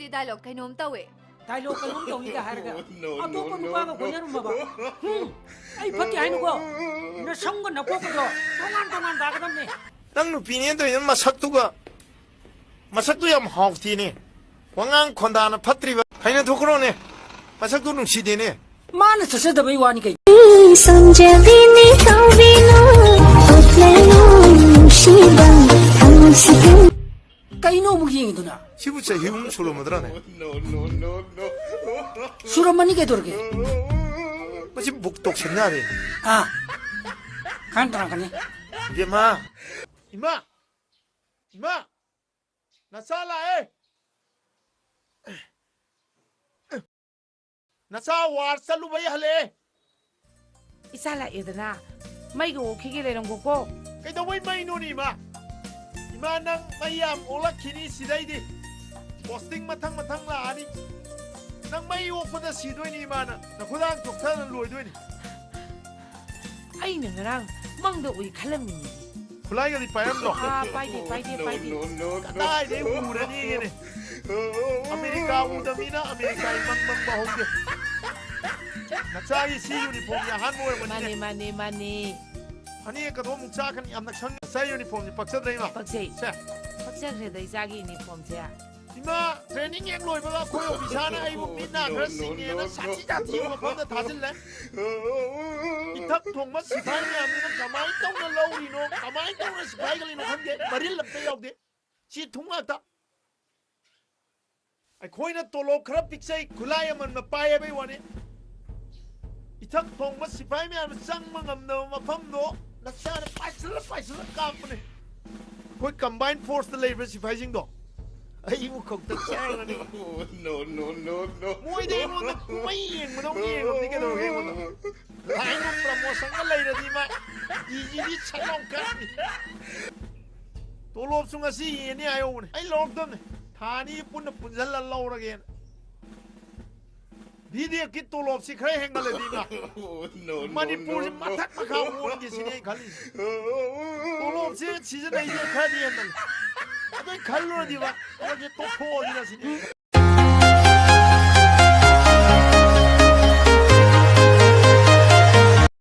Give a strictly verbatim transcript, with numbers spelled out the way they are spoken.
Dialogue ꯀꯩꯅꯣꯝ ꯇꯧꯋꯦ꯫ Dialogue ꯀꯩꯅꯣꯝ ꯇꯧꯋꯤꯒ ꯍꯥꯏꯔꯒ ꯑꯇꯣꯞꯄ ꯅꯨꯄꯥꯒ ꯀꯣꯏꯅꯔꯝꯃꯕ? ꯍꯨꯝ, ꯑꯩ ꯐꯠꯇꯦ ꯍꯥꯏꯅꯨꯀꯣ꯫ ꯅꯁꯝꯒ ꯅꯀꯣꯛꯀꯗꯣ ꯇꯣꯉꯥꯟ ꯇꯣꯉꯥꯟ ꯇꯥꯒꯗꯕꯅꯦ꯫ ꯅꯪ ꯅꯨꯄꯤꯅꯦ ꯇꯧꯔꯤꯗꯣ ꯃꯁꯛꯇꯨꯒ, ꯃꯁꯛꯇꯨ ꯌꯥꯝ ꯍꯥꯎꯇꯦꯅꯦ꯫ ꯋꯥꯉꯥꯡ ꯈꯣꯟꯗꯥꯅ ꯐꯠꯇ꯭ꯔꯤꯕ꯫ ꯍꯩꯅ ꯊꯣꯛꯈ꯭ꯔꯣꯅꯦ꯫ ꯃꯁꯛꯇꯨ ꯅꯨꯡꯁꯤꯗꯦꯅꯦ꯫ ꯃꯥꯅ ꯆꯠꯆꯗꯕꯩ ꯋꯥꯅꯤ ꯀꯩꯅꯣ꯫ ꯁꯣꯟꯖꯕꯤꯅꯤ ꯀꯧꯕꯤꯅꯨ, ꯎꯠꯂꯅꯨ ꯅꯨꯡꯁꯤꯕ ꯊꯃꯣꯏꯁꯤꯗ꯫ ꯀꯩꯅꯣ ꯑꯃꯨꯛ ꯌꯦꯡꯉꯤꯗꯨꯅ? ꯁꯤꯕꯨ ꯆꯍꯤ ꯑꯍꯨꯝ ꯁꯨꯔꯝꯃꯗ꯭ꯔꯥꯅꯦ? ꯁꯨꯔꯝꯃꯅꯤ ꯀꯩꯗꯧꯔꯒꯦ? ꯃꯁꯤ ꯕꯨꯛ ꯇꯧꯁꯟ ꯌꯥꯔꯦ꯫ ꯑꯥ, ꯈꯪ ꯇꯧꯔꯛꯀꯅꯤ꯫ ꯏꯕꯦꯝꯃ, ꯏꯃꯥ, ꯏꯃꯥ, ꯅꯆꯥ ꯂꯥꯛꯑꯦ꯫ ꯅꯆꯥ ꯋꯥꯔ ꯆꯠꯂꯨꯕꯩ ꯍꯜꯂꯛꯑꯦ꯫ ꯏꯆꯥ ꯂꯥꯛꯑꯦꯗꯅ, ꯃꯩꯒ ꯑꯣꯛꯈꯤꯒꯦ ꯂꯩꯔꯝꯒꯣꯀꯣ꯫ ꯀꯩꯗꯧꯕꯩ ꯃꯩꯅꯣꯅꯦ, ꯏꯃꯥ? ꯏꯃꯥ, ꯅꯪ ꯃꯩ ꯌꯥꯝ ꯑꯣꯛꯂꯛꯈꯤꯅꯤ ꯁꯤꯗꯩꯗꯤ꯫ ꯄꯣꯁꯇꯤꯡ ꯃꯊꯪ ꯃꯊꯪ ꯂꯥꯛꯑꯅꯤ꯫ ꯅꯪ ꯃꯩ ꯑꯣꯛꯄꯗ ꯁꯤꯗꯣꯏꯅꯤ, ꯏꯃꯥ, ꯅꯪ꯫ ꯅꯈꯨꯗꯥꯡ ꯆꯣꯛꯊꯅ ꯂꯣꯏꯗꯣꯏꯅꯤ꯫ ꯑꯩꯅ ꯉꯔꯥꯡ ꯃꯪꯗ ꯎꯏ ꯈꯜꯂꯝꯃꯤꯅꯤ꯫ ꯈꯨꯠꯂꯥꯏꯒꯗꯤ ꯄꯥꯏꯔꯝꯗ꯭ꯔꯣ? ꯑꯥ, ꯄꯥꯏꯗꯦ, ꯄꯥꯏꯗꯦ, ꯄꯥꯏꯗꯦ꯫ ꯀꯗꯥꯏꯗꯩ ꯎꯔꯅꯤꯒꯦꯅꯦ? ꯑꯃꯦꯔꯤꯀꯥ ꯎꯗꯕꯅꯤꯅ ꯑꯃꯦꯔꯤꯀꯥꯒꯤ ꯃꯪ ꯃꯪꯕ ꯍꯧꯗꯦ꯫ ꯅꯆꯥꯒꯤ ꯁꯤ ꯌꯨꯅꯤꯐꯣꯔꯝꯒꯤ ꯑꯍꯥꯟꯕ ꯑꯣꯏꯔꯝꯒꯅꯤꯅꯦ꯫ ꯃꯥꯅꯦ, ꯃꯥꯅꯦ, ꯃꯥꯅꯦ꯫ ꯐꯅꯦꯛ ꯀꯗꯣ ꯑꯃꯨꯛ ꯆꯥꯀꯅꯤ, ꯌꯥꯝ ꯅꯛꯁꯪ-, ꯅꯆꯥ ꯌꯨꯅꯤꯐꯣꯔꯝꯁꯦ ꯄꯛꯆꯗ꯭ꯔꯦ ꯏꯃꯥ꯫ ꯄꯛꯆꯩ꯫ ꯁꯦ꯫ ꯄꯛꯆꯈ꯭ꯔꯦꯗ ꯏꯆꯥꯒꯤ ꯌꯨꯅꯤꯐꯣꯔꯝꯁꯦ꯫ ꯏꯃꯥ, ꯇ꯭ꯔꯦꯅꯤꯡ ꯍꯦꯛ ꯂꯣꯏꯕꯒ ꯑꯩꯈꯣꯏ ꯑꯣꯐꯤꯁꯥꯔꯅ ꯑꯩꯕꯨ ꯃꯤꯠ ꯅꯥ ꯈꯔ ꯁꯤꯡꯉꯦꯅ ꯁꯥꯊꯤ ꯁꯥꯊꯤꯕ ꯃꯐꯝꯗ ꯊꯥꯖꯤꯜꯂꯦ꯫ ꯏꯊꯛ ꯊꯣꯡꯕ ꯁꯤꯐꯥꯏ ꯃꯌꯥꯝꯗꯨꯅ ꯀꯃꯥꯏꯅ ꯇꯧꯅ ꯂꯧꯔꯤꯅꯣ, ꯀꯃꯥꯏꯅ ꯇꯧꯅ ꯁꯤꯐꯥꯏ ꯈꯜꯂꯤꯅꯣ ꯈꯪꯗꯦ, ꯃꯔꯤꯜ ꯑꯝꯇ ꯌꯥꯎꯗꯦ꯫ ꯆꯦ ꯊꯨꯝ ꯉꯥꯛꯇ꯫ ꯑꯩꯈꯣꯏꯅ ꯇꯣꯂꯣꯞ ꯈꯔ ꯄꯤꯛꯆꯩ, ꯈꯨꯠꯂꯥꯏ ꯑꯃꯟꯕ ꯄꯥꯏ ꯍꯥꯏꯕꯩ ꯋꯥꯅꯤ꯫ ꯏꯊꯛ ꯊꯣꯡꯕ ꯁꯤꯐꯥꯏ ꯃꯌꯥꯝꯅ ꯆꯪꯕ ꯉꯝꯗꯕ ꯃꯐꯝꯗꯣ ꯅꯆꯥꯅ ꯄꯥꯏꯁꯤꯜꯂ ꯄꯥꯏꯁꯤꯜꯂ ꯀꯥꯞꯄꯅꯦ꯫ ꯑꯩꯈꯣꯏ ꯀꯝꯕꯥꯏꯟ ꯐꯣꯔꯁꯇ ꯂꯩꯕ ꯁꯤꯐꯥꯏꯁꯤꯡꯗꯣ ꯑꯩꯕꯨ ꯈꯛꯇ ꯆꯥꯔꯒꯅꯤ꯫ No, no, no, no. ꯃꯣꯏꯗꯤ ꯑꯩꯉꯣꯟꯗ ꯀꯨꯝꯍꯩ ꯌꯦꯡꯕꯗꯧꯅ ꯌꯦꯡꯉꯕꯗꯤ ꯀꯩꯗꯧꯔꯒꯦ ꯑꯩꯉꯣꯟꯗ? ꯂꯥꯏꯟ ꯑꯣꯐ ꯄ꯭ꯔꯃꯣꯁꯟꯒ ꯂꯩꯔꯗꯤ ꯃꯥ ꯏꯖꯤꯗꯤ ꯁꯠ ꯂꯥꯎ ꯀꯥꯔꯅꯤ꯫ ꯇꯣꯂꯣꯞꯁꯨ ꯉꯁꯤ ꯌꯦꯅꯤ ꯍꯥꯏꯍꯧꯕꯅꯦ꯫ ꯑꯩ ꯂꯧꯔꯛꯇꯕꯅꯦ꯫ ꯊꯥ ꯑꯅꯤ ꯄꯨꯟꯅ ꯄꯨꯟꯁꯤꯜꯂ ꯂꯧꯔꯒꯦꯅ꯫ ꯚꯤꯗꯦꯛꯀꯤ ꯇꯣꯂꯣꯞꯁꯤ ꯈꯔ ꯍꯦꯟꯒꯠꯂꯗꯤ ꯏꯃꯥ꯫ No, no, ꯃꯅꯤꯄꯨꯔꯁꯤ no, no. ꯃꯊꯛ ꯃꯈꯥ ꯑꯣꯟꯒꯦ ꯁꯤꯅꯤ ꯑꯩ ꯈꯜꯂꯤꯁꯦ꯫ ꯇꯣꯂꯣꯞꯁꯤ ꯁꯤꯖꯤꯟꯅꯩꯁꯦ ꯈꯔꯗꯤ ꯍꯦꯟꯒꯠꯂꯦ꯫ ꯑꯗꯨ ꯑꯩ ꯈꯜꯂꯨꯔꯗꯤꯕ ꯊꯕꯛꯁꯦ ꯇꯣꯛꯊꯣꯛꯑꯁꯤꯔ ꯁꯤꯅꯤ꯫